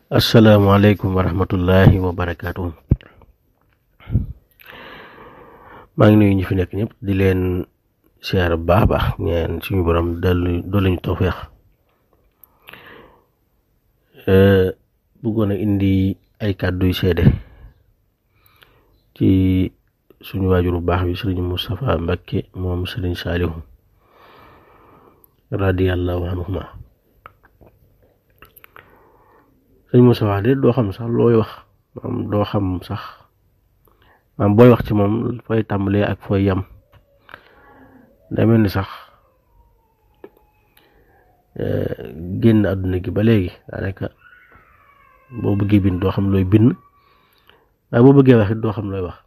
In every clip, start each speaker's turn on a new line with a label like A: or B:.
A: asalaamaaleykum wa rahmatullahi wa barakaatu. maa ngi nuyu ñi fi nekk ñëpp di leen siyaar bu baax a baax ñaan suñu borom dolli ñu tawfeex. bëggoon a indi ay kàddu yu seede ci suñu waajur bu baax bi sëriñ Moustapha Mbacké moom sëriñ Saalihu radiyallahu anhuma. sëriñ Moustapha de doo xam sax looy wax doo xam sax booy wax ci moom fooy tàmbalee ak fooy yam. day mel ni sax génn àdduna gi ba léegi daanaka boo bëggee bind doo xam looy bind waaye boo bëggee wax it doo xam looy wax,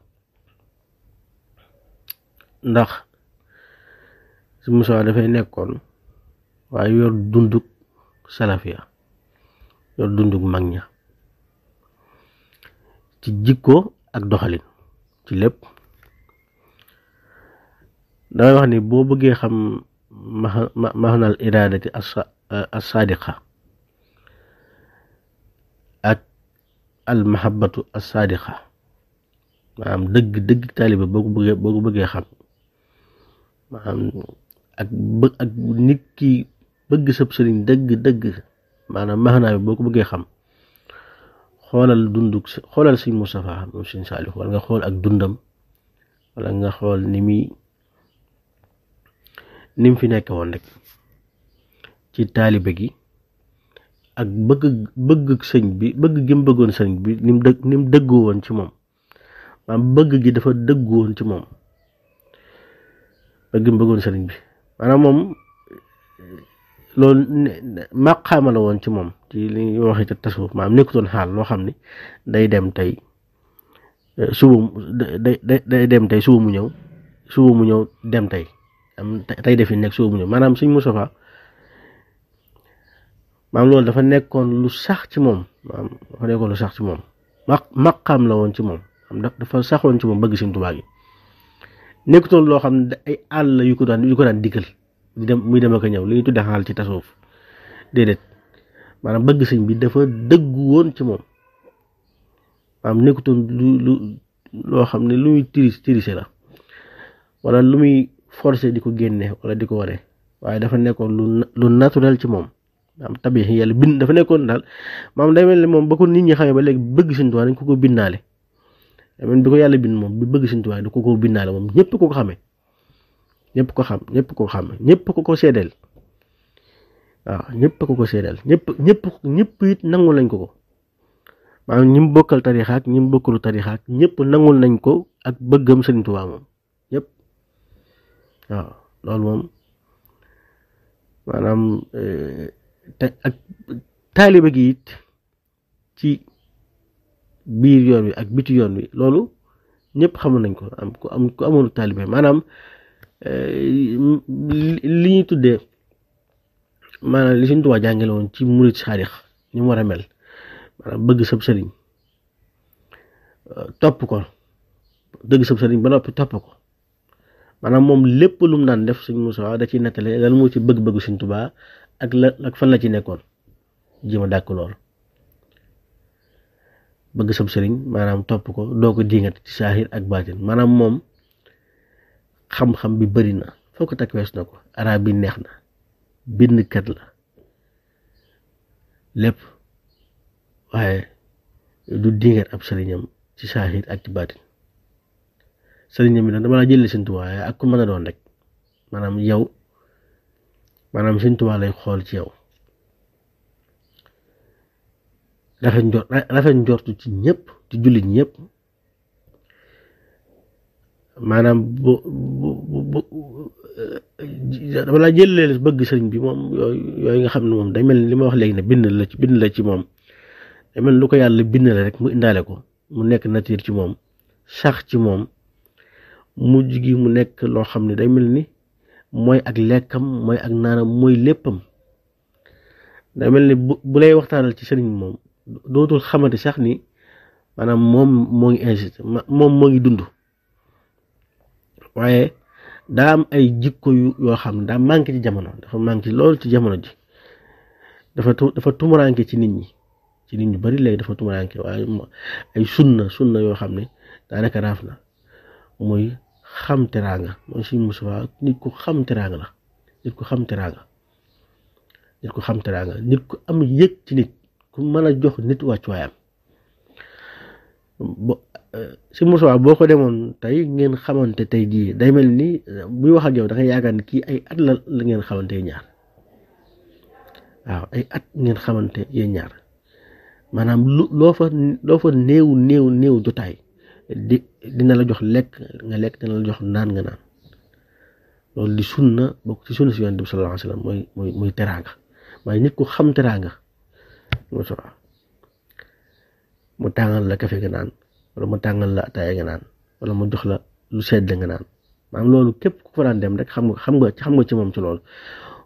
A: ndax sëriñ Moustapha dafay nekkoon waaye yor dunduk salafiya, yor dunduk mag ña ci jikko ak doxalin ci lépp. damay wax ni boo bëggee xam mahnal iradati as-sadiqa ak al mahabbatu as-sadiqa, maanaam dëgg taaliba boo ko bëggee xam, maanaam ak nit ki bëgg sëb sëriñ dëgg maanaam maanaa bi boo ko bëggee xam xoolal sëriñ Moustapha moom sëriñ Saliou, wala nga xool ak dundam, wala nga xool ni mu fi nekk woon rek ci taalibe gi ak bëgg sëñ bi, bëgg gi mu bëggoon sëñ bi ni mu dëggoo woon ci moom, maanaam bëgg gi dafa dëggu woon ci moom, bëgg gi mu bëggoon sëriñ bi maanaam moom loolu maqaama la woon ci moom ci li ñuy waxee ca tasawuf, maanaam nekkutoon xaal loo xam ni day dem tey suba day dem tey suba mu ñëw dem tey tey defi nekk suba mu ñëw. maanaam Sëriñ Moustapha maanaam loolu dafa nekkoon lu sax ci moom, maqaam la woon ci moom, dafa saxoon ci moom bëgg Sëriñ Tuubaa gi. nekkutoon loo xam ne ay àll yu ko daan dikkal muy dem ak a ñëw li ñuy tuddee xaal ci tasawuf, déedéet. maanaam bëgg sëñ bi dafa dëggu woon ci moom, maanaam nekkutoon loo xam ne lu muy tirise la wala lu muy forcé di ko génne wala di ko wane, waaye dafa nekkoon lu naturel ci moom, maanaam tabi yàlla bind dafa nekkoon daal. maanaam day mel ni moom ba ko nit ñi xamee ba léegi bëgg Sëñ Tuubaa dañ ko bindaale. day mel ni bi ko yàlla bind moom bi bëgg Sëñ Tuubaa da ko bindaale moom, ñëpp ko xamee, ñëpp ko seedeel. waaw ñëpp ko seedeel, ñëpp it nangul nañ ko maanaam ñi mu bokkal tarixa ak ñi mu bokkalu tarixa ak ñëpp nangul nañ ko ak bëggam Sëriñ Tuubaa moom ñëpp. waaw loolu moom maanaam ak taaliba gi it ci biir yoon wi ak biti yoon wi loolu ñëpp xamul nañ ko. ku amoon taaliba maanaam li ñuy tuddee maanaam li Sëriñ Tuubaa jàngale woon ci murid saadix ni mu war a mel, maanaam bëgg sab sëriñ topp ko, dëgg sab sëriñ ba noppi topp ko. maanaam moom lépp lu mu daan def Sëriñ Moustapha da ciy nettale lan moo ci bëgg-bëggu Sëriñ Tuubaa ak fan la ci nekkoon, jéem a dàkk lool. bëgg sab sëriñ maanaam topp ko, doo ko diingat ci saahir ak baatin. maanaam moom xam-xam bi bëri na foo ko takk wees na ko, arab bi neex na, bindkat la lépp, waaye du dingat ab sëriñam ci saahir ak ci baatin. sëriñam bi nag dama laa jëlee Sëriñ Tuubaa waaye ak ku mën a doon rek, maanaam yow maanaam Sëriñ Tuubaa lay xool ci yow, rafet njortu ci ñëpp, ci jullit ñëpp. maanaam dama laa jëlee bëgg sëriñ bi moom yooyu nga xam ne moom day mel ni li ma wax léegi ne bind la ci moom, day mel ni lu ko yàlla bind la rek mu indaale ko, mu nekk nature ci moom, sax ci moom, mujj gi mu nekk loo xam ne day mel ni mooy ak lekkam, mooy ak naanam, mooy léppam. day mel ni bu lay waxtaanal ci sëriñ moom dootul xamante sax ni maanaam moom moo ngi insisté, moom moo ngi dund, waaye daa am ay jikko yoo xam ne daa manqué ci jamono, dafa manqué loolu ci jamono ji, dafa tumuranke ci nit ñi ci nit ñu bari léegi dafa tumuraanke waaye ay sunna yoo xam ne daanaka raaf na muy xam teraanga mooy Sëriñ Moustapha nit ku xam teraanga la nit ku xam teraanga nit ku am yëg ci nit ku mën a jox nit wàccuwaayam Sëriñ Moustapha boo ko demoon tey ngeen xamante tey jii day mel ni buy wax ak yow da ngay yaakaar ni kii ay at la ngeen xamante ñaar waaw ay at ngeen xamante yéen ñaar maanaam loo fa néew jotaay dina la jox lekk nga lekk dina la jox naan nga naan loolu di sunna bokk ci sunna si Yonent bi sallallahu alayhi wa sallam mooy teraanga waaye nit ku xam teraanga mu tàngal la kafe nga naan wala mu tàngal la ataaya nga naan wala mu jox la lu sedd nga naan maanaam loolu képp ku fa daan dem rek xam nga ci moom ci loolu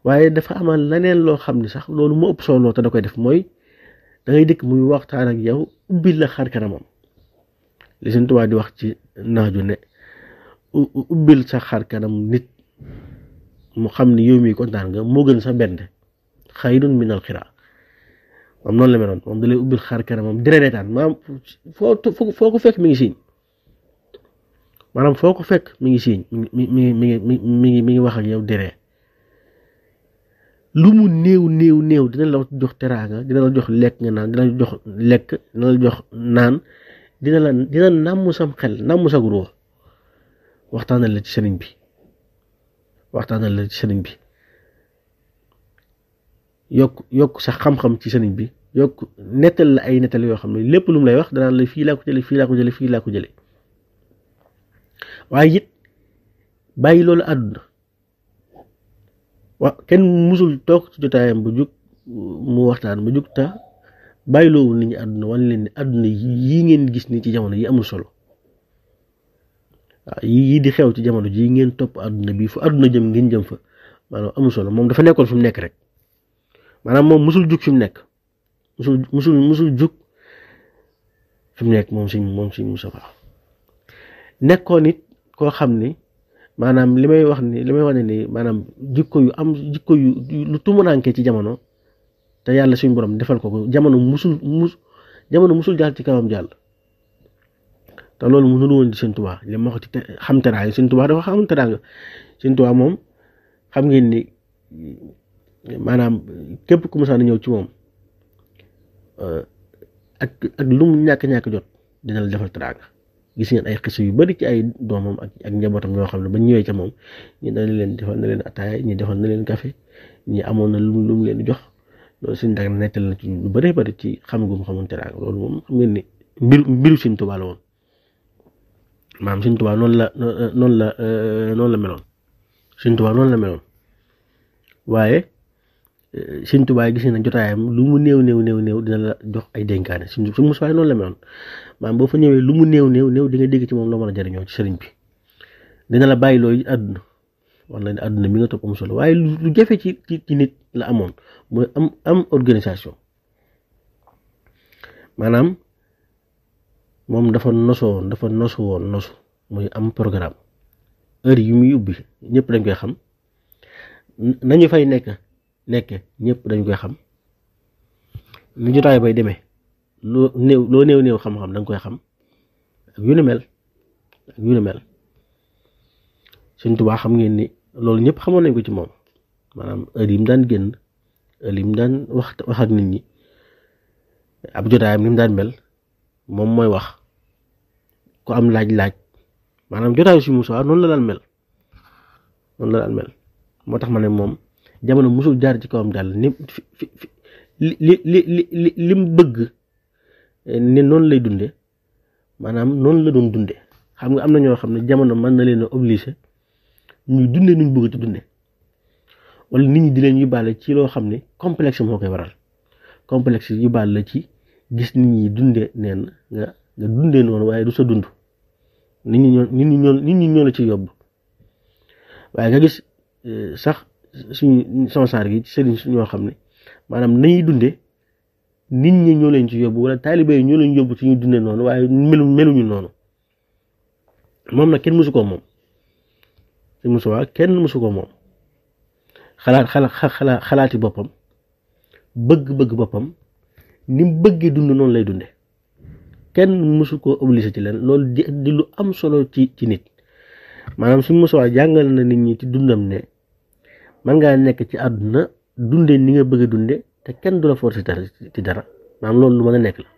A: waaye dafa amal leneen loo xam ni sax loolu mu ëpp solo te da koy def mooy da ngay dikk muy waxtaan ak yow ubbil la xar kanamam li Sëriñ Tuubaa di wax ci naaju ne ubbil sa xar kanam nit mu xam ni yow mii kontaan nga moo gën sa benn xayrun minal xiraa moom noonu la meloon moom da lay ubbil xar kanamam dire reetaan maanaam foo ko fekk mi ngi siiñ maanaam foo ko fekk mi ngi siiñ mi ngi wax ak yow dire lu mu néew dina la jox teraanga dina la jox lekk nga naan dina la jox lekk dina la jox naan dina nàmm sam xel nàmm sa ruux waxtaanal la ci sëriñ bi yokk sa xam-xam ci sëriñ bi yokk nettal la ay nettal yoo xam ne lépp lu mu lay wax danaan la fii laa ko jële waaye it bàyyi loolu àdduna kenn musul toog ci jotaayam bu jug mu waxtaan bu jug ta bàyyi loolu nit ñi àdduna wan leen ne àdduna yii ngeen gis ni ci jamono yi amul solo waaw yii di xew ci jamono ji ngeen topp àdduna bi fu àdduna jëm ngeen jëm fa maanaam amul solo moom dafa nekkoon fi mu nekk rek maanaam moom musul jug fi mu nekk musul jug fi mu nekk moom Sëriñ Moustapha nekkoon it koo xam ni maanaam li may wax ni maanaam jikko yu lu tumuraanke ci jamono te yàlla suñu borom defal ko jamono musul jàll ci kawam jàll te loolu mënul woon di Sëriñ Tuubaa li ma wax ci xam teraanga Sëriñ Tuubaa dafa xam teraanga Sëriñ Tuubaa moom xam ngeen ni maanaam képp ku musaan ñëw ci moom ak lu mu ñàkk jot dina la defal teraanga gis ngeen ay xis yu bari ci ay doomam ak njabootam ñoo xam ne ba ñëwee ca moom ñi dana leen defal na leen ataaya ñi defal na leen café ñi amoon na lu mu leen jox loolu suñ dag nettal na ci lu bari ci xam gu mu xamoon teraanga loolu moom xam ngeen ni mbiru Sëriñ Tuubaa la woon maam Sëriñ Tuubaa noonu la meloon Sëriñ Tuubaa noonu la meloon waaye Sëriñ Tuubaa gis na jotaayam lu mu néew dina la jox ay dénkaane Sëriñ Moustapha noonu la meloon maanaam boo fa ñëwee lu mu néew di nga dégg ci moom loo mën a jariñoo ci sëriñ bi dina la bàyyi looy àdduna wax na ne àdduna mi nga topp am solo waaye lu jafe ci nit la amoon mooy am organisation maanaam moom dafa nosu woon muy am programme heure yi muy ubbi ñëpp dañ koy xam nañu fay nekk ñëpp dañ koy xam lu jotaay bay demee loo néew xam-xam da nga koy xam ak yu ni mel Sëriñ Tuubaa xam ngeen ni loolu ñëpp xamoon nañ ko ci moom maanaam heure yi mu daan génn heure yi mu daan wax ak nit ñi ab jotaayam ni mu daan mel moom mooy wax ku am laaj maanaam jotaayu si Moussa noonu la daan mel moo tax ma ne moom jamono musul jaar ci kawam daal ni li mu bëgg ne noonu lay dunde maanaam noonu la doon dunde xam nga am na ñoo xam ne jamono mën na leen a obligé ñuy dunde nuñ bëgg ci dunde wala nit ñi di leen yóbbaale ci loo xam ne complexe moo koy waral complexe yóbbaale la ci gis nit ñi dunde neen nga dundee noonu waaye du sa dund nit ñi ñoo la ci yóbbu waaye nga gis sax suñu sansaar gi ci sëriñ ñoo xam ne maanaam nañuy dunde nit ñi ñoo leen ci yóbbu wala taalibe yi ñoo leen yóbbu ci ñuy dunde noonu waaye meluñu noonu moom nag kenn mësu ko moom si Moussa kenn mësu ko moom xalaati boppam bëgg boppam ni mu bëggee dund noonu lay dunde kenn mësu koo obligé ci leen loolu di lu am solo ci nit maanaam suñ mosuwaa jàngal na nit ñi ci dundam ne man ngaa nekk ci àdduna dunde ni nga bëgg a dunde te kenn du la forcé ci dara maanaam loolu lu mën a nekk la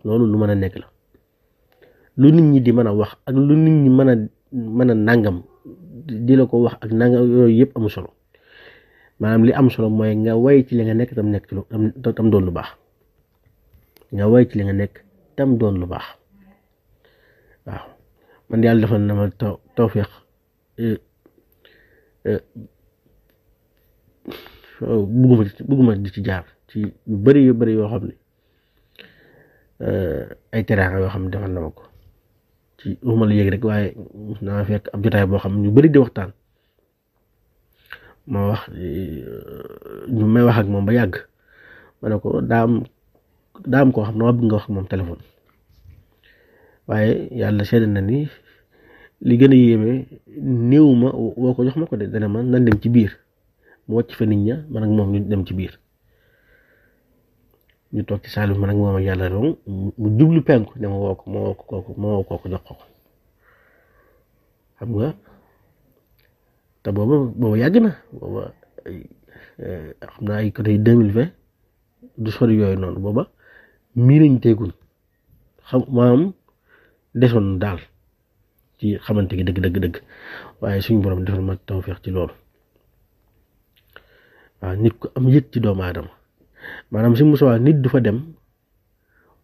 A: loolu lu mën a nekk la lu nit ñi di mën a wax ak lu nit ñi mën a nangam di la ko wax ak nangam yooyu yëpp amu solo maanaam li am solo mooy nga way ci li nga nekk tam nekk ci lu tam doon lu baax nga way ci li nga nekk tam doon lu baax waaw man yàlla defal na ma tawfeex bugguma di ci jaar ci yu bari yoo xam ne ay teraanga yoo xam ne defal na ma ko ci waxuma la yéeg rek waaye naa fekk ab jotaay boo xam ne ñu bari di waxtaan ma wax ñu may wax ak moom ba yàgg ma ne ko daa am koo xam ne ma bëgg nga wax ak moom téléphone waaye yàlla seede na ni li gën a yéeme néew ma woo ko jox ma ko de dana ma nan dem ci biir mu wàcc fa nit ña man ak moom ñu dem ci biir ñu toog ci saal bi man ak moom ak yàlla dong mu jublu penku ne ma woo kooku jox ko xam nga te booba yàgg na booba xam naa ay côté 2020 du sori yooyu noonu booba mii nañ teegul xam maam desoon daal ci xamante gi dëgg waaye suñu borom defal ma tawfeex ci loolu waaw nit ku am yëg ci doomu aadama maanaam si musuwaa nit du fa dem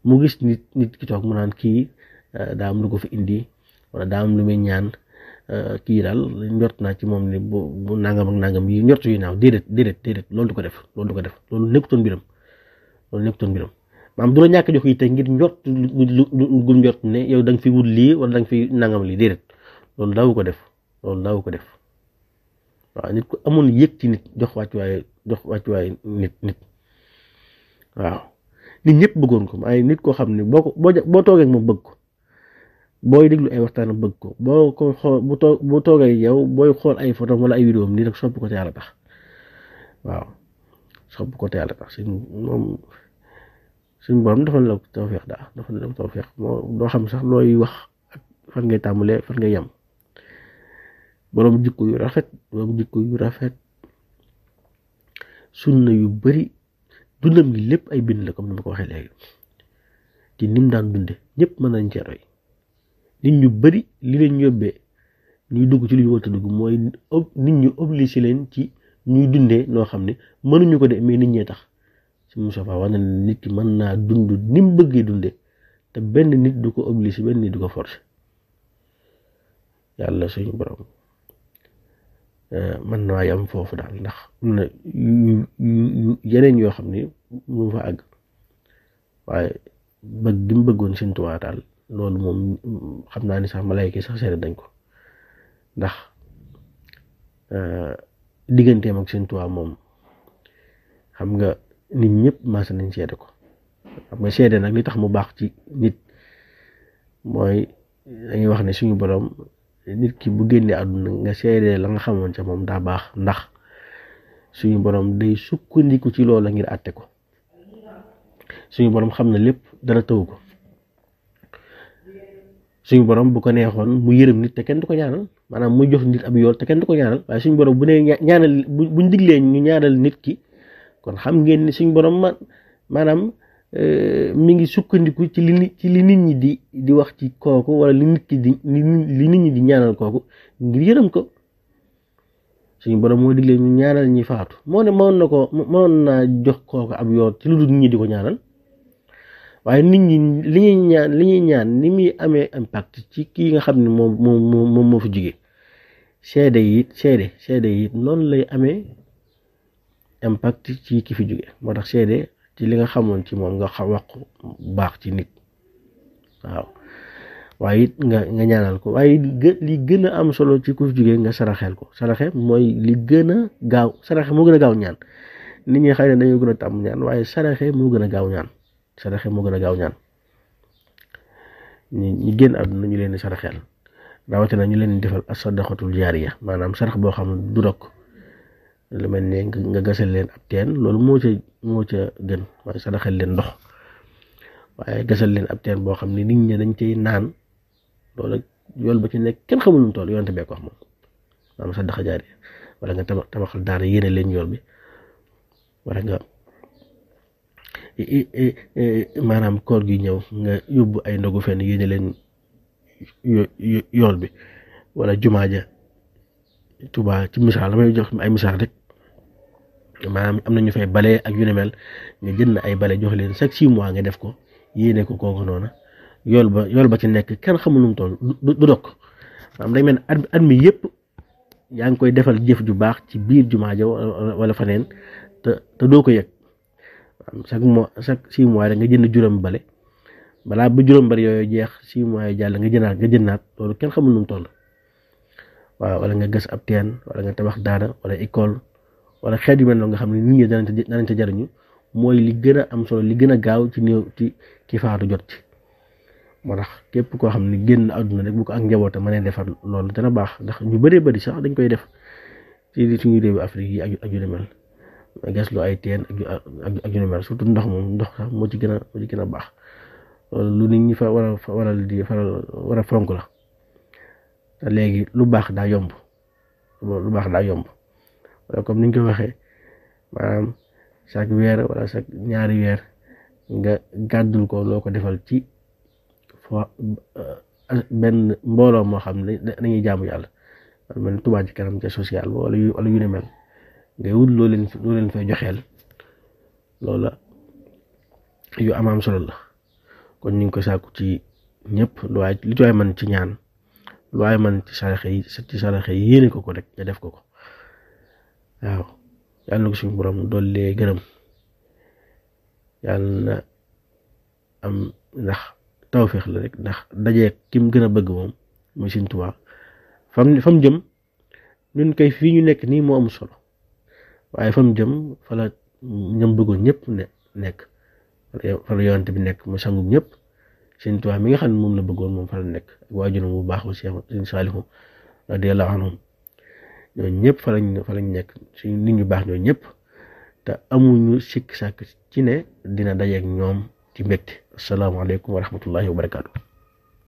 A: mu gis nit ki toog mu naan kii daa am lu ko fi indi wala daa am lu muy ñaan kii daal njort naa ci moom ni bu nangam ak nangam yi njort yu naaw déedéet loolu du ko def loolu nekkutoon mbiram maanaam du la ñàkk jox yi te ngir njort lu njort ne yow da nga fi wut lii wala da nga fi nangam lii déedéet loolu daawu ko def waaw nit ku amoon yëg ci nit jox wàccuwaay nit waaw nit ñëpp bëggoon ko ay nit koo xam ne boo toogee ak moom bëgg ko booy déglu ay waxtaan bëgg ko boo ko xool bu toogee yow booy xool ay photo wala ay vidéo nii rek sopp ko te yàlla tax waaw sopp ko te yàlla tax suñu borom dafa la tawfeex moo doo xam sax looy wax ak fan ngay tàmbalee fan ngay yem borom jikko yu rafet sunna yu bari dundam gi lépp ay bind la comme ni ma ko waxee léegi ci nim daan dunde ñëpp mën nañ cee roy nit ñu bari li leen yóbbee ñuy dugg ci lu ñu war a dugg mooy nit ñu obligé leen ci ñuy dundee noo xam ne mënuñu ko de mais nit ñee tax si Moustapha wax na ne nit ki mën naa dund ni mu bëggee dunde te benn nit du ko obligé benn nit du ko forcé yàlla suñu borom mën naa yam foofu daal ndax am na yu yeneen yoo xam ne mu fa àgg waaye bëgg gi mu bëggoon Sëñ Tuubaa daal loolu moom xam naa ni sax malayka yi sax seede dañ ko ndax digganteem ak Sëñ Tuubaa moom xam nga nit ñëpp maasa nañ seede ko xam nga seede nag li tax mu baax ci nit mooy dañuy wax ne suñu borom nit ki bu génnee àdduna nga seede la nga xamoon ca moom daa baax ndax suñu borom day sukkandiku ci loola ngir àtte ko suñu borom xam na lépp dara taw ko suñu borom bu ko neexoon mu yërëm nit te kenn du ko ñaanal maanaam muy jox nit ab yool te kenn du ko ñaanal waaye suñu borom bu ne ñaanal buñ diglee ñu ñaanal nit ki kon xam ngeen ni suñu borom maanaam mi ngi sukkandiku ci li nit ñi di wax ci kooku wala li nit ñi di ñaanal kooku ngir yërëm ko suñu borom moo digle ñu ñaanal ñi faatu moo ne mën naa jox kooku ab yoon ci lu dul nit ñi di ko ñaanal waaye nit ñi li ñuy ñaan ni muy amee impact ci kii nga xam ne moom moo fi jóge seede yi noonu lay amee impact ci ki fi jóge moo tax seede ci li nga xamoon ci moom nga wax baax ci nit waaw waaye it nga ñaanal ko waaye li gën a am solo ci ku fi jóge nga saraxeel ko saraxe mooy li gën a gaaw saraxe moo gën a gaaw ñaan nit ñi xëy na dañoo gën a tàmm ñaan waaye saraxe moo gën a gaaw ñaan ñi génn àdduna ñu leen di saraxeel rawatina ñu leen di defal as-sadaqatul jaariya maanaam sarax boo xam ne du dog lu mel ne nga gasal leen ab teen loolu moo ca gën waaye saraxel leen ndox waaye gasal leen ab teen boo xam ne nit ñi dañ cay naan loolu yool ba ci nekk kenn xamul nu mu toll yonte bee ko wax moom maanaam sadaqa jaariya wala nga tabaxal daara yéene leen yool bi wala nga maanaam koor gi ñëw nga yóbbu ay ndogu fenn yéene leen yool bi wala jumaa ja Tuubaa ci misaal damay jox ay misaal rek maanaam am na ñu fay bale ak yu ne mel nga jënd ay bale jox leen chaque 6 mois nga def ko yéene ko kooku noonu yool ba ci nekk kenn xamul nu mu toll du dokk maanaam day mel ne at mi yëpp yaa ngi koy defal jëf ju baax ci biir jumaa ja wala faneen te doo ko yëg chaque 6 mois rek nga jënd juróom bale balaa ba juróom bale yooyu jeex 6 mois yi jàll nga jëndaat loolu kenn xamul nu mu toll waaw wala nga gas ab teen wala nga tabax daara wala école wala xeet yu mel noonu nga xam ne nit ñi danañ ca jariñu mooy li gën a am solo li gën a gaaw ci néew ci ki faatu jot ci moo tax képp koo xam ne génn àdduna rek bu ko ak njabootam mënee defar loolu dana baax ndax ñu bëree bëri sax dañ koy def ci suñu réewu Afrique yi ak yu ne mel gas lu ay teen ak yu ne mel surtout ndox moom ndox sax moo ci gën a baax loolu lu nit ñi fa war a fonk la te léegi lu baax daa yomb wala comme niñ ko waxee maanaam chaque weer wala chaque ñaari weer nga gàddul ko loo ko defal ci benn mbooloo moo xam ne dañuy jaamu yàlla mel ni Touba Ca Kanam ca social wala yu ne mel ngay wut loo leen fay joxeel loola yu am solo la kon ñu ngi ko sàkku ci ñëpp li ci waay man ci ñaan lu waay man ci saraxe yi yéene ko rek nga def ko waaw yàlla na ko suñu borom dollee gërëm yàlla na am ndax tawfeex la rek ndax dajee kim gën a bëgg moom muy Sëriñ Tuubaa fam jëm ñun kay fii ñu nekk nii moo am solo waaye fam jëm fa la ñam bëggoon ñëpp nekk fa la yonent bi nekk mu sangum ñëpp Sëriñ Tuubaa mi nga xam ne moom la bëggoon moom fa la nekk ak waajuram bu baax Sëriñ Saalihu radiyallaahu anhum ñooñu ñëpp fa lañ nekk suñu nit ñu baax ñooñu ñëpp te amuñu sikk sàkk ci ne dina dajeek ñoom ci mbégte asalaamaaleykum wa rahmatullahi wa barakaatu.